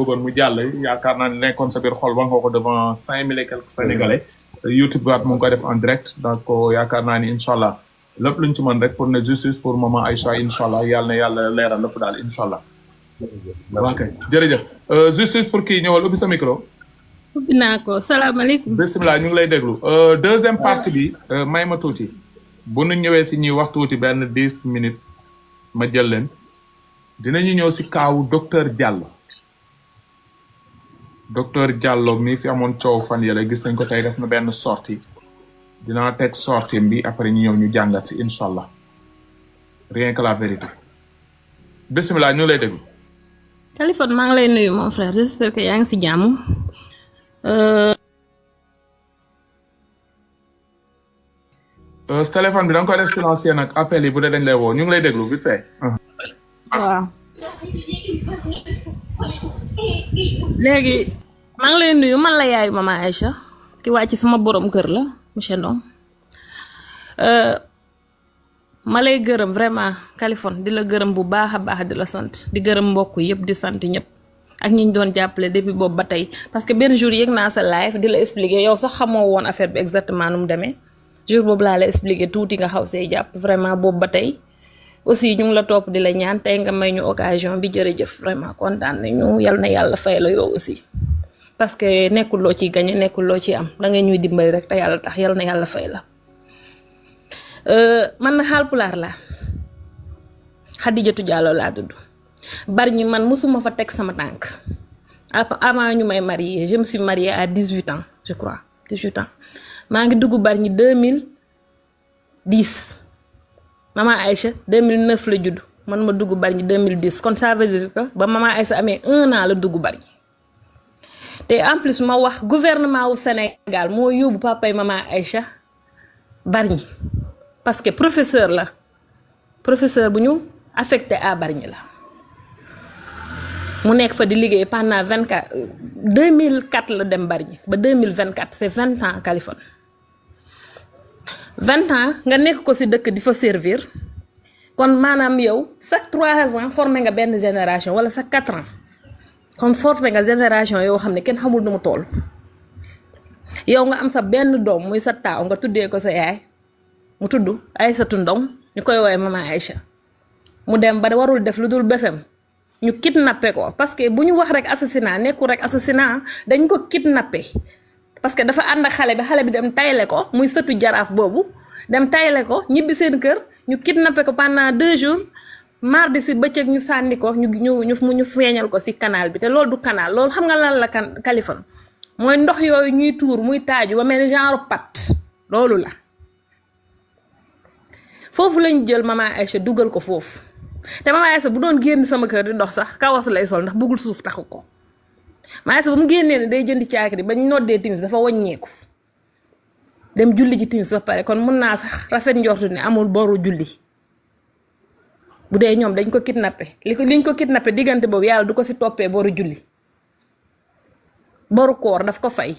bëggoon mu jàll yaakaar naa ne nekkoon sa biir xol ba nga ko devant 5000 et quelques sénégalais YouTube waat mu ngi koy def en direct donc yaakaar naa ni incha allah lépp luñ ci mën rek pour ne justice pour maman Aïcha incha allah yàlla na yàlla leeral lépp daal incha allah. ok jërëjëf justice pour kii ñëwal ubbi sa micro. ubbi naa ko salaamaaleykum. bisimilah ñu ngi lay déglu deuxième partie bi may ma tuuti bu nu ñëwee si ñuy wax tuuti benn 10 minutes ma jël leen dinañu ñëw si kaawu docteur Diallo. docteur Diallo mi fi amoon coow fan yële gis nañ ko tey def na benn sortie dinaa teg sortie bi après ñu ñëw ñu jàngat si incha allah rien que la vérité bisimilah ñu lay déglu. Kaliphone maa ngi lay nuyu mon frère j'espère que yaa ngi si jàmm. téléphone bi da nga koy def silencieux nag appel yi bu dee dañ lay woo ñu ngi lay déglu vite fait. waaw. léegi maa ngi lay nuyu man la yaayu maman Aïcha ki wàcc sama borom kër la monsieur Ndong ma lay gërëm vraiment Kaliphone di la gërëm bu baax a baax di la sant di gërëm mbokk yëpp di sant ñëpp ak ñi ñu doon jàppale depuis boobu ba tey parce que benn jour yëg naa sa live di la expliquer yow sax xamoo woon affaire bi exactement nu mu demee jour boobu laa la expliquer tuuti nga xaw see jàpp vraiment boobu ba tey. aussi ñu ngi la topp di la ñaan tey nga may ñu occasion bi jërëjëf vraiment kontaan nañu yal na yàlla fay la yow aussi parce que nekkul loo ciy gañe nekkul loo ciy am da ngay ñuy dimbali rek te yàlla tax yal na yàlla fay la. man na Haalpulaar laa Xadijatu Diallo laa tudd Bargny man mosuma fa teg sama tànk avant ñu may marier je me suis mariée à 18 ans je crois 18 ans maa ngi dugg Bargny 2010. maman Aïcha 2009 la judd man ma dugg Bargny 2010 kon ça veut dire que ba maman Aïcha amee 1 an la dugg Bargny te en plus ma wax gouvernement wu Sénégal moo yóbbu papay maman Aïcha Bargny parce que professeur la professeur bu ñu affecté à Bargny la mu nekk fa di liggéey pendant 2004 la dem Bargny ba 2024 c'est 20 ans Kaliphone 20 ans nga nekk ko ci dëkk di fa servir kon maanaam yow chaque 3 ans formé nga benn génération wala chaque 4 ans kon formé nga génération yoo xam ne kenn xamul nu mu toll yow nga am sa benn doom muy sa taaw nga tuddee ko sa yaay mu tudd Aïssatou Ndong ñu koy woowee maman Aïcha mu dem ba warul def lu dul BFM ñu kidnappé ko parce que bu ñu wax rek assassinat nekkul rek assassinat dañ ko kidnappé. parce que dafa ànd ak xale bi dem tayle ko muy sëtu jaraaf boobu dem tayle ko ñibbi seen kër ñu kidnappé ko pendant 2 jours mardi si bëccëg ñu sànni ko ñu feeñal ko si canal bi te loolu du canal loolu xam nga lan la Kaliphone mooy ndox yooyu ñuy tuur muy taaju ba mel ni genre pat loolu la foofu lañ jël maman Aïcha dugal ko foofu te maman Aïcha bu doon génn sama kër di dox sax kawas lay sol ndax bëggul suuf taxu ko maa ba mu génnee ne day jëndi caakiri bañ noddee timis dafa wàññeeku dem julli ji timis ba pare kon mun naa sax rafet njortu ne amul boru julli bu dee ñoom dañ ko kidnappé liñ ko kidnappé diggante boobu yàlla du ko si toppee boru julli boru koor daf ko fay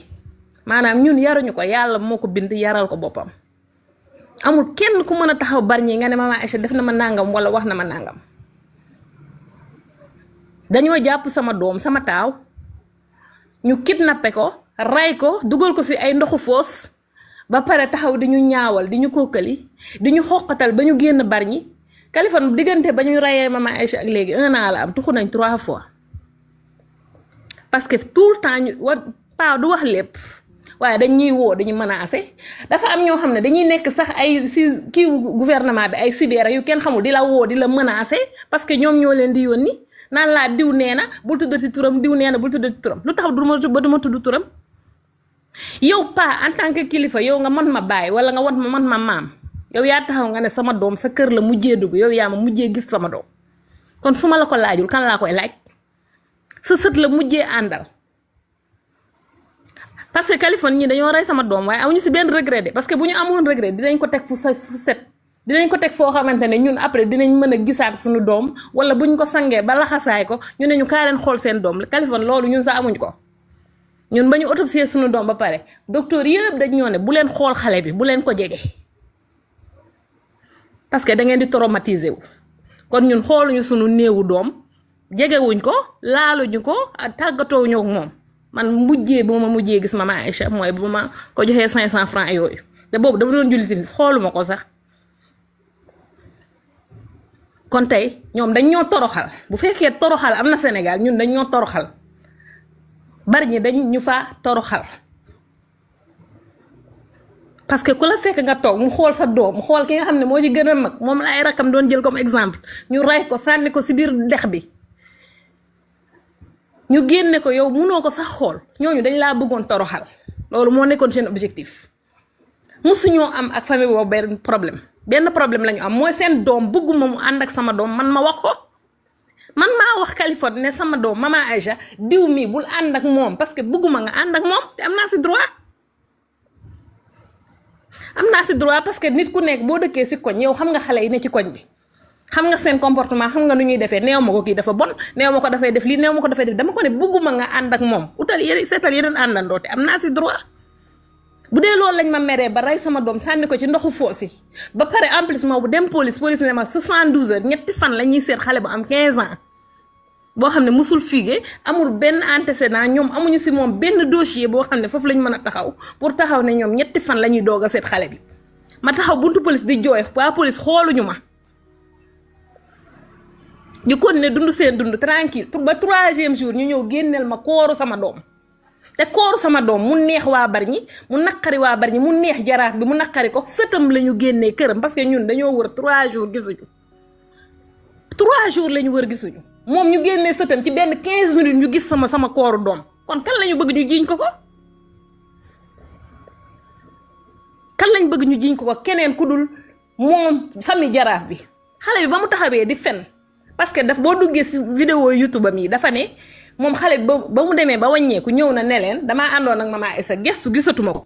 maanaam ñun yaruñu ko yàlla moo ko bind yaral ko boppam amul kenn ku mën a taxaw Bargny nga ne maman Aïcha def na ma nangam wala wax na ma nangam dañoo jàpp sama doom sama taaw ñu kidnappé ko ray ko dugal ko ci ay ndoxu foos ba pare taxaw di ñu ñaawal di ñu kookali di ñu xoqatal ba ñu génn Bargny Kaliphone diggante ba ñu rayee maman Aïcha ak léegi 1 an la am tuxu nañ 3 fois parce que tout le temps ñu pa du wax lépp waaye dañ ñuy woo dañu menacé dafa am ñoo xam ne dañuy nekk sax ay si kii gouvernement bi ay sibéera yu kenn xamul di la woo di la menacé parce que ñoom ñoo leen di yónni naan laa diw nee na bul tuddati turam diw nee na bul tuddati turam lu tax du ma tudd turam yow pa en tant que kilifa yow nga mën ma bàyyi wala nga mën ma maam yow yaa taxaw nga ne sama doom sa kër la mujjee dugg yow yaa ma mujjee gis sama doom kon su ma la ko laajul kan laa koy laaj sa sët la mujjee àndal parce que Kaliphone ñi dañoo rey sama doom waaye amuñu si benn regret de parce que bu ñu amoon regret dinañ ko teg fu set dinañ ko teg foo xamante ne ñun après dinañ mën a gisaat suñu doom wala buñ ko sangee ba laxasaay ko ñu ne ñu kaa leen xool seen doom Kaliphone loolu ñun sax amuñ ko ñun ba ñu autopsie suñu doom ba pare docteur yëpp dañ ñoo ne bu leen xool xale bi bu leen ko jege parce que da ngeen di traumatiser wu kon ñun xooluñu suñu néewu doom jegewuñ ko laaluñu ko tàggatowuñu ak moom man mujjee bu ma mujjee gis Mama Aïcha mooy bu ma ko joxee 500 francs yooyu te boobu dama doon julli timis xooluma ko sax kon tey ñoom dañ ñoo toroxal bu fekkee toroxal am na Sénégal ñun dañ ñoo toroxal bari ñi dañ ñu fa toroxal parce que ku la fekk nga toog mu xool sa doom mu xool ki nga xam ne moo ci gën a mag moom la ay rakam doon jël comme exemple ñu rey ko sànni ko si biir dex bi ñu génne ko yow munoo ko sax xool ñooñu dañ laa bëggoon toroxal loolu moo nekkoon seen objectif musuñoo am ak famille boobu benn problème la ñu am mooy seen doom bëgguma mu ànd ak sama doom man ma wax ko man maa wax Kaliphone ne sama doom Mama Aïcha diw mi bul ànd ak moom parce que bëgguma nga ànd ak moom te am naa si droit parce que nit ku nekk boo dëkkee si koñ yow xam nga xale yi ne ci koñ bi xam nga seen comportement xam nga nu ñuy defee neew ma ko kii dafa bon neew ma ko dafay def lii neew ma ko dafay def dama ko ne bëgguma nga ànd ak moom seetal yeneen àndandoo te am naa si droit bu dee loolu lañ ma meree ba rey sama doom sànni ko ci ndoxu foosi ba pare en plus moo bu dem police ne ma 72 heures ñetti fan la ñuy seet xale bu am 15 ans boo xam ne musul figé amul benn antécédent ñoom amuñu si moom benn dossier boo xam ne foofu lañ mën a taxaw pour taxaw ne ñoom ñetti fan la ñuy doog a seet xale bi ma taxaw buntu police di jooy waa police xooluñu ma ñu continuer dund seen dund tranquille ba 3e jour ñu ñëw génneel ma kooru sama doom te kooru sama doom mu neex waa Bargny mu naqari waa Bargny mu neex jaraaf bi mu naqari ko sëtam la ñu génnee këram parce que ñun dañoo wër 3 jours gisuñu 3 jours la ñu wër gisuñu moom ñu génnee sëtam ci benn 15 minutes ñu gis sama kooru doom kon kan la ñu bëgg ñu jiiñ ko kan lañ bëgg ñu jiiñ ko keneen ku dul moom famille jaraaf bi xale bi ba mu taxawee di fen parce que daf boo duggee si vidéo YouTube am yi dafa ne moom xale bi ba mu demee ba wàññeeku ñëw na ne leen damaa àndoon ak Mama Aïcha gestu gisatuma ko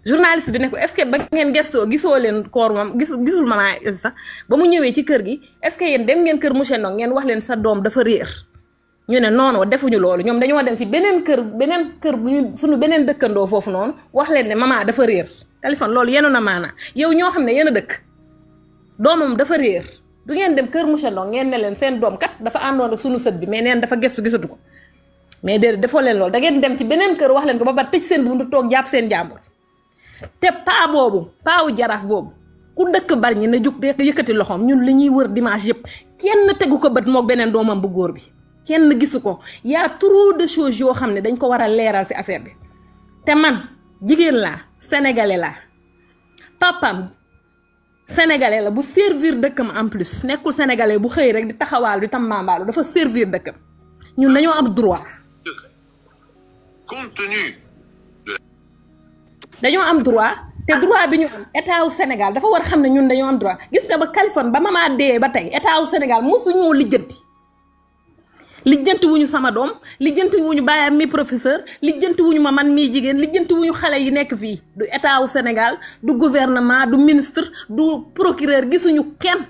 journaliste bi ne ko est-ce que ba ngeen gestoo gisoo leen koor moom gisul Mama Aïcha ba mu ñëwee ci kër gi est-ce que yéen dem ngeen kër monsieur Ndong ngeen wax leen sa doom dafa réer ñu ne non defuñu loolu ñoom dañoo dem si beneen kër bu ñu suñu beneen dëkkandoo foofu noonu wax leen ne maman dafa réer Kaliphone loolu yenu na maanaa yow ñoo xam ne yéen a dëkk doomam dafa réer du ngeen dem kër monsieur Ndong ngeen ne leen seen doom kat dafa àndoon ak sunu sët bi mais neen dafa gestu gisatu ko mais déedéet defoo leen loolu da ngeen dem ci beneen kër wax leen ko ba pare tëj seen buntu toog jàpp seen jàmbur te paawu jaraaf boobu ku dëkk Bargny na jug de yëkkati loxoom ñun li ñuy wër dimanche yëpp kenn tegu ko bët mook beneen doomam bu góor bi kenn gisu ko y a trop de choses yoo xam ne dañ ko war a leeral ci affaire bi te man jigéen laa sénégalais laa papam sénégalais la bu servir dëkkam en plus nekkul sénégalais bu xëy rek di taxawaal di tambaambaalu dafa servir dëkkam ñun dañoo am droit dañoo am droit te droit bi ñu am état wu Sénégal dafa war a xam ne ñun dañoo am droit gis nga ba Kaliphone ba mama dee ba tey état wu Sénégal mosuñoo lijjanti wuñu sama doom lijjanti wuñu baayam mi professeur lijjanti wuñu ma man mii jigéen lijjanti wuñu xale yi nekk fii du état wu Sénégal du gouvernement du ministre du procureur gisuñu kenn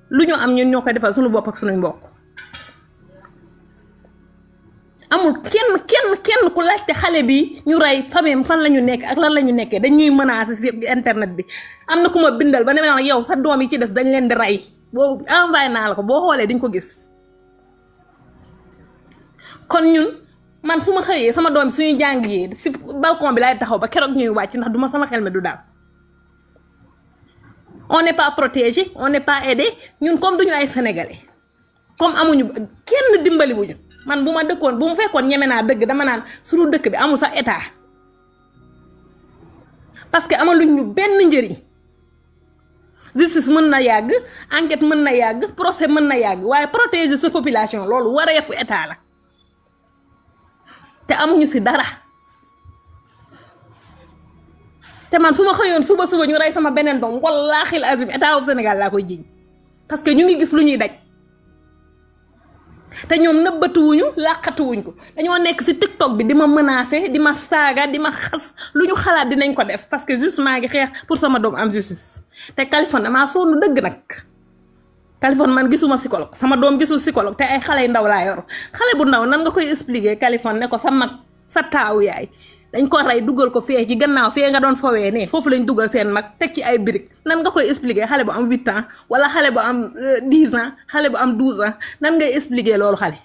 lu ñu am ñun ñoo koy defal suñu bopp ak suñuy mbokk amul kenn ku laajte xale bi ñu rey famille fan la ñu nekk ak lan la ñu nekkee dañuy menacer ci internet bi am na ku ma bindal ba ne ma yow sa doom yi ci des dañ leen di rey boobu envoyé naa la ko boo xoolee dañ ko gis kon ñun man su ma xëyee sama doom suñu jàng yi si balcon bi laay taxaw ba keroog ñuy wàcc ndax duma sama xel mi du daal on n'est pas protégé on n'est pas aidé ñun comme duñu ay sénégalais comme amuñu kenn dimbali wuñu man bu ma dëkkoon bu mu fekkoon ñeme naa dëgg dama naan suñu dëkk bi amul sax état parce que amaluñ ñu benn njëriñ justice mën na yàgg enquête mën na yàgg procès mën na yàgg waaye protéger sa population loolu wareefu état la te amuñu ci dara te man su ma xëyoon suba ñu rey sama beneen doom wallaahi azim état wu Sénégal laa koy jiñ parce que ñu ngi gis lu ñuy daj te ñoom nëbbatuwuñu làqatuwuñ ko dañoo nekk ci TikTok bi di ma menacer di ma saaga di ma xas lu ñu xalaat dinañ ko def parce que juste maa ngi xeex pour sama doom am justice te Kaliphone damaa sonn dëgg nag Kaliphone man gisuma psychologue sama doom gisul psychologue te ay xale yu ndaw laa yor xale bu ndaw nan nga koy expliquer Kaliphone ne ko sa mag sa taawu yaay dañ ko rey dugal ko fee ci gannaaw fee nga doon fowee ne foofu lañ dugal seen mag teg ci ay briques nan nga koy expliquer xale bu am 8 ans wala xale bu am 10 ans xale bu am 12 ans nan ngay expliquer loolu xale.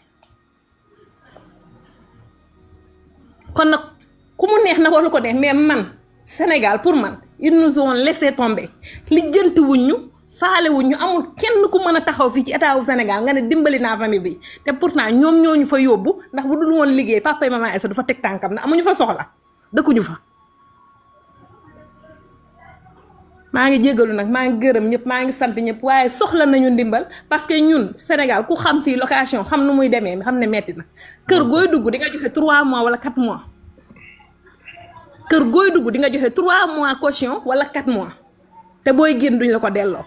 kon nag ku mu neex na wala ko neex mais man Sénégal pour man ils nous ont laissé tomber lijjanti wuñ ñu faale wuñ ñu amul kenn ku mën a taxaw fii ci état wu Sénégal nga ne dimbali naa famille bi te pourtant ñoom ñooñu fa yóbbu ndax bu dul woon liggéey papa et maman Aïssa du fa teg tànkam na amuñu fa soxla dëkkuñu fa. maa ngi jégalu nag maa ngi gërëm ñëpp maa ngi sant ñëpp waaye soxla nañu ndimbal parce que ñun Sénégal ku xam fii location xam nu muy demee xam ne metti na kër gooy dugg di nga joxe 3 mois wala 4 mois. kër gooy dugg di nga joxe 3 mois caution wala 4 mois te booy génn duñ la ko delloo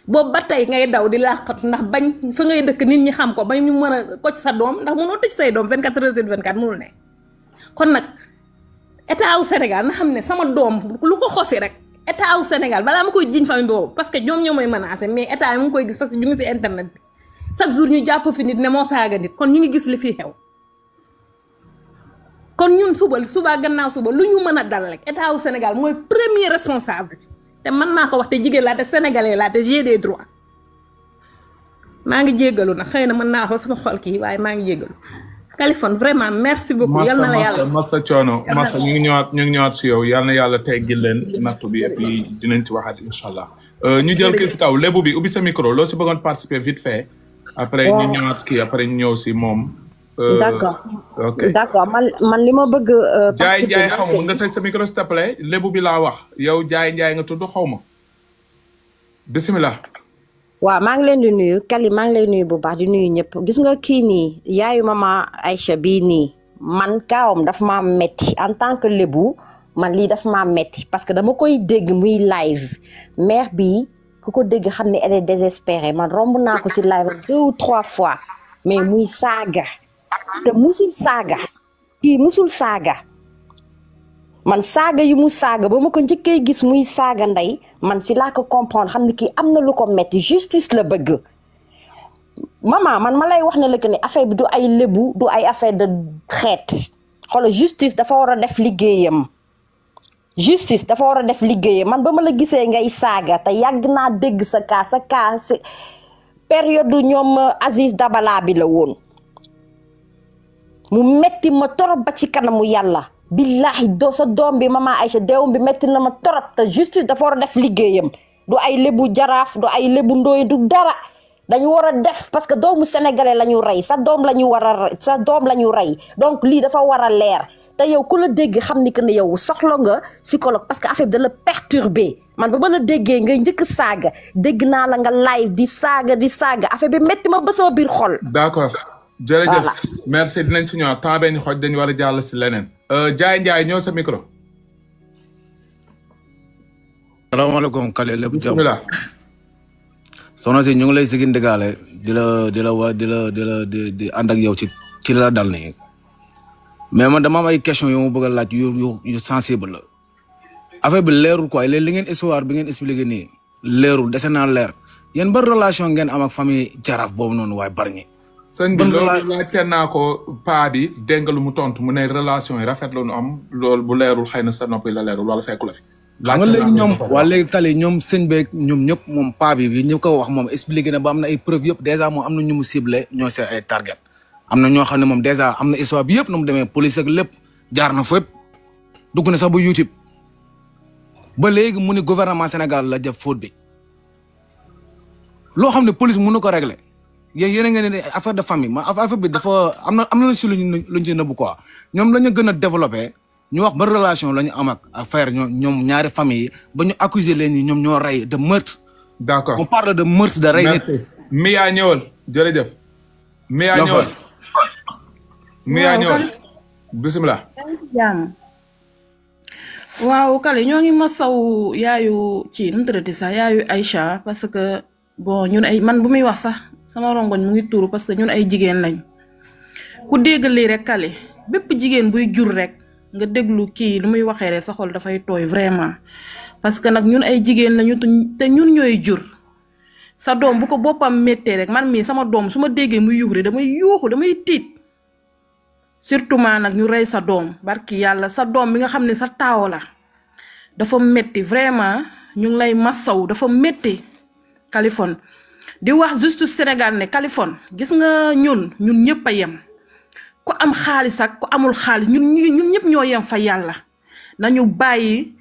boobu ba tey ngay daw di laaxatu ndax bañ fa ngay dëkk nit ñi xam ko bañ ñu mën a koc sa doom ndax mënoo tëj say doom 24 heures sur 24 mënul ne. kon nag état wu Sénégal na xam ne sama doom lu ko xosi rek état wu Sénégal balaa ma koy jiñ famille boobu parce que ñoom ñoo may menacé mais état yi mu ngi koy gis parce que ñu ngi si internet bi chaque jour ñu jàpp fi nit ne moo saaga nit kon ñu ngi gis li fii xew. kon ñun suba gannaaw suba lu ñu mën a dal rek état wu Sénégal mooy premier responsable te man maa ko wax te jigéen laa te sénégalais laa te j'ai des droits maa ngi jéggalu nag xëy na mën naa wax sama xol kii waaye maa ngi jéggalu Kaliphone vraiment merci beaucoup. yal na la yàlla massa coono massa ñu ngi ñëwaat si yow yal na yàlla teggil leen nattu bi et puis dinañ ci waxaat incha allah. ñu jël kii si kaw lébu bi ubbi sa micro loo si bëggoon participer vite fait. après ñu ñëwaat kii après ñu ñëw si moom. d'accord ok d'accord man li ma bëgg. Jaay Njaay xaw ma nga tëj sa micro s'il te plaît lébu bi laa wax yow Jaay Njaay nga tudd xaw ma bisimilah. waaw maa ngi leen di nuyu Kali maa ngi lay nuyu bu baax di nuyu ñëpp gis nga kii nii yaayu mama Aïcha bii nii man kaawam daf maa metti en tant que lébu man lii daf maa metti parce que dama koy dégg muy live mère bi ku ko dégg xam ne elle est désespérée man romb naa ko si live 2 ou 3 fois mais muy saaga. te musul saaga kii musul saaga man saaga yu mu saaga ba ma ko njëkkee gis muy saaga ndey man si laa ko comprendre xam ne kii am na lu ko metti justice la bëgg maman man ma lay wax ne la que ne affaire bi du ay lébu du ay affaire de xeet xoolal justice dafa war a def liggéeyam justice dafa war a def liggéeyam man ba ma la gisee ngay saaga te yàgg naa dégg sa kaas période ñoom Aziz Dabala bi la woon mu metti ma torop ba ci kanamu yàlla billahi sa doom bi mama Aïcha deewum bi metti na ma torop te justice dafa war a def liggéeyam du ay lébu jaraaf du ay lébu ndooy du dara dañu war a def parce que doomu sénégalais la ñu rey sa doom la ñu rey donc lii dafa war a leer te yow ku la dégg xam ni que ne yow soxla nga psychologue parce que affaire bi da la perturbé man ba la déggee ngay njëkk saaga dégg naa la nga live di saaga affaire bi metti ma ba sama biir xol. d'accord jërëjëf merci dinañ si ñëwaat temps bee ñu xooj dañu war a jàll si leneen. Jaay Njaay ñëw sa micro. salaamaaleykum Kale lépp jàmm. bismillah. soxna si ñu ngi lay sigi ndigaale di ànd ak yow ci la dal nii mais man dama am ay question yu ma bëgg a laaj yu sensible la affaire bi leerul quoi léegi li ngeen histoire bi ngeen expliqué nii leerul dese naa leer yéen ban relation ngeen am ak famille jaraaf boobu noonu waaye Bargny. sëñ bi loolu laajte naa ko paa bi dégg nga lu mu tontu mu ne relation yi rafet la ñu am loolu bu leerul xëy na sa noppi la leerul wala fekku la fi. xam nga léegi ñoom waa léegi Kale ñoom sëñ beeg ñoom ñëpp moom paa bi ñu ko wax moom expliqué na ba am na ay preuve yëpp dèjà moom am na ñu mu ciblé ñoo see ay target am na ñoo xam ne moom dèjà am na histoire bi yëpp nu mu demee police ak lépp jaar na fépp dugg na sax bu YouTube ba léegi mu ni gouvernement Sénégal la def faute bi loo xam ne police mënu ko régler yéen a ngeen ne affaire de famille ma affaire bi dafa am na si luñ ci nëbbu quoi ñoom la ñu gën a développé ñu wax ban relation la ñu am ak affaire ñoom ñaari famille yi ba ñu accuser leen ni ñoom ñoo rey de meurtre. d'accord on parle de meurtre de rey nit. Mia ñëwal jërëjëf. Mia ñëwal bisimilah. waaw Kale ñoo ngi masaw yaayu ci nu mu tëddati sax yaayu Aïcha parce que bon ñun ay man bu muy wax sax sama rongoñ mu ngi tuuru parce que ñun ay jigéen lañ ku dégg lii rek Kale bépp jigéen buy jur rek nga déglu kii lu muy waxee rek sa xol dafay tooy vraiment parce que nag ñun ay jigéen lañu te ñun ñooy jur sa doom bu ko boppam méttee rek man mii sama doom su ma déggee muy yuuxu damay tiit surtout maa nag ñu rey sa doom barki yàlla sa doom bi nga xam ne sa taawo la dafa métti vraiment ñu ngi lay massaw dafa métti Kaliphone di wax justice Sénégal ne Kaliphone gis nga ñun ñëpp a yem ku am xaalis ak ku amul xaalis ñun ñëpp ñoo yem fa yàlla nañu bàyyi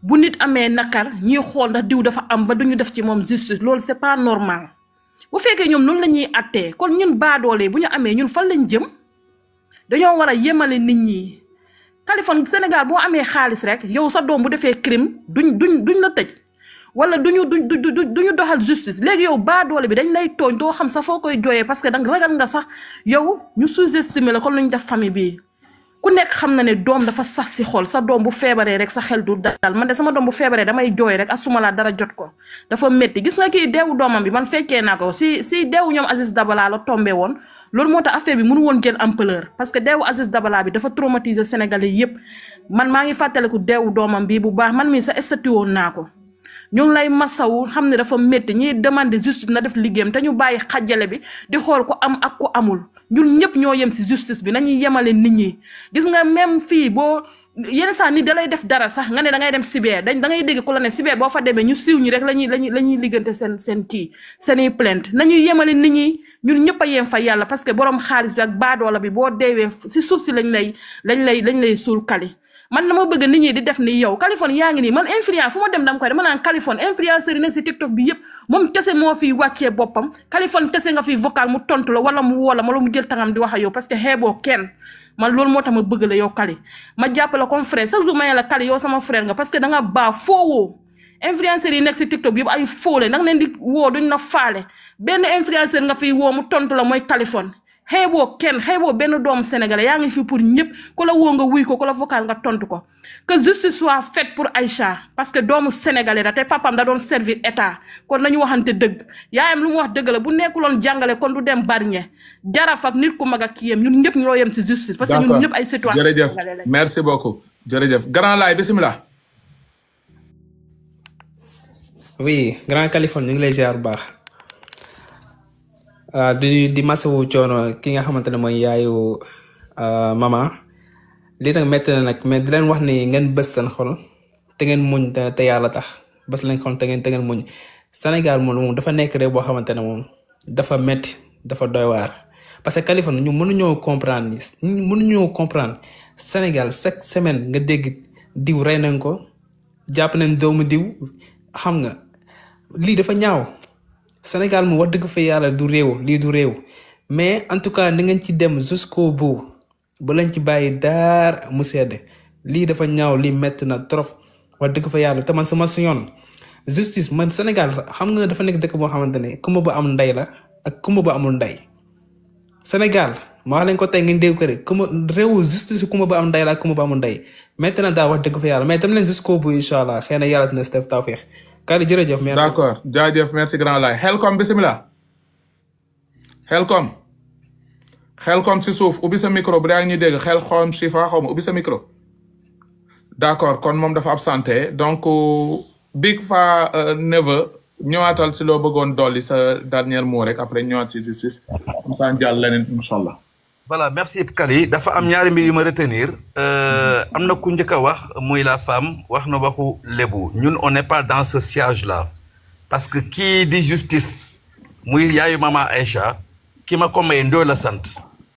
bu nit amee nakar ñuy xool ndax diw dafa am ba duñu def ci moom justice loolu c'est pas normal bu fekkee ñoom noonu la ñuy attee kon ñun baadoole bu ñu amee ñun fan lañ jëm dañoo war a yemale nit ñi Kaliphone Sénégal boo amee xaalis rek yow sa doom bu defee crime duñ la tëj wala duñu doxal justice léegi yow baadoole bi dañ lay tooñ doo xam sax foo koy jooyee parce que danga ragal nga sax yow ñu sous-estimer la kon lu ñu def famille bi ku nekk xam na ne doom dafa sax si xol sa doom bu feebaree rek sa xel du dal man de sama doom bu feebaree damay jooy rek asuma laa dara jot ko dafa métti gis nga kii deewu doomam bi man fekkee naa ko si deewu ñoom Aziz Dabala la tombé woon loolu moo tax affaire bi mënu woon jël ampleur parce que deewu Aziz Dabala bi dafa traumatiser Sénégalais yépp man maa ngi fàttaliku deewu doomam bi bu baax man mii sa estati woon naa ko ñu ngi lay masawu xam ne dafa métti ñiy demander justice na def liggéeyam te ñu bàyyi xajale bi di xool ku am ak ku amul ñun ñëpp ñoo yem si justice bi nañuy yemale nit ñi gis nga même fii boo yenn saa nit da lay def dara sax nga ne da ngay dem cyber da ngay dégg ku la ne cyber boo fa demee ñu siiw ñi rek la ñuy liggante seen kii seeni plainte nañuy yemale nit ñi ñun ñëpp a yem fa yàlla parce que borom xaalis bi ak baadoola bi boo deewee si suuf si lañ lay suul Kali man dama bëgg nit ñi di def ni yow Kaliphone yaa ngi nii man influence fu ma dem dama koy dama naan Kaliphone influenceur yi nekk si TikTok bi yëpp moom kese moo fiy wàccee boppam Kaliphone kese nga fiy vocal mu tontu la wala mu woo la wala mu jël tangam di wax ak yow parce que xeeboo kenn man loolu moo tax ma bëgg la yow Kali ma jàpp la comme frère chaque jour ma ne la Kali yow sama frère nga parce que da nga baax foowoo influenceur yi nekk si TikTok bi yëpp ay fóole da nga leen di woo duñ na faale benn influenceur nga fiy woo mu tontu la mooy Kaliphone xeeboo kenn xeeboo benn doomu sénégalais yaa ngi fi pour ñëpp ku la woo nga wuy ko ku la vocal nga tontu ko que justice soit faite pour Aïcha parce que doomu sénégalais da te papam da doon servir état kon nañu waxante dëgg yaayam lu mu wax dëgg la bu nekkuloon jàngale kon du dem Bargny Jaraf ak nit ku mag ak ki yem ñun ñëpp ñoo yem si justice parce que ñun ñëpp ay citoyens jërëjëf merci beaucoup jërëjëf grand laay bisimilah. oui grand Kaliphone ñu ngi lay ziar bu baax. di masawu coono ki nga xamante ne mooy yaayu mama lii nag métti na nag mais di leen wax ni ngeen bës seen xol te ngeen muñ te yàlla tax bës leen xol te ngeen muñ Sénégal moom dafa nekk rek boo xamante ne moom dafa métti dafa doy waar parce que Kaliphone ñu mënuñoo comprendre Sénégal chaque semaine nga dégg diw rey nañ ko jàpp nañ doomu diw xam nga lii dafa ñaaw. Sénégal mu wax dëgg fa yàlla du réew lii du réew mais en tout cas ni ngeen ci dem jusqu'au bout ba lañ ci bàyyi daar mu sedd lii dafa ñaaw lii métti na trop wax dëgg fa yàlla te man sama suñoon justice man Sénégal xam nga dafa nekk dëkk boo xamante ne kumba ba am ndey la ak kumba ba amul ndey Sénégal ma wax leen ko tey ngeen dégg ko rek kumba réewu justice kumba ba am ndey la ak kumba ba amul ndey métti na daal wax dëgg fa yàlla mais tam leen jusqu'au bout incha allah xëy na yàlla dina si def tawfeex Kali jërëjëf merci d'accord jaajëf merci grand laay Xelkom bisimilah Xelkom si suuf ubbi sa micro bu daa ñuy dégg Xelkom si fa xaw ma ubbi sa micro d'accord kon moom dafa absenté donc Big Fa Neveu ñëwaatal si loo bëggoon dolli sa dernier mot rek après ñëwaat si justice comme ça jàll leneen incha allah. voilà merci Kali dafa am ñaari mbir yu ma retenir am na ku njëkk a wax muy la femme wax na waxu lébu ñun on n'est pas dans ce siège là parce que kii di justice muy yaayu mama Aïcha ki ma ko may Ndoye la sant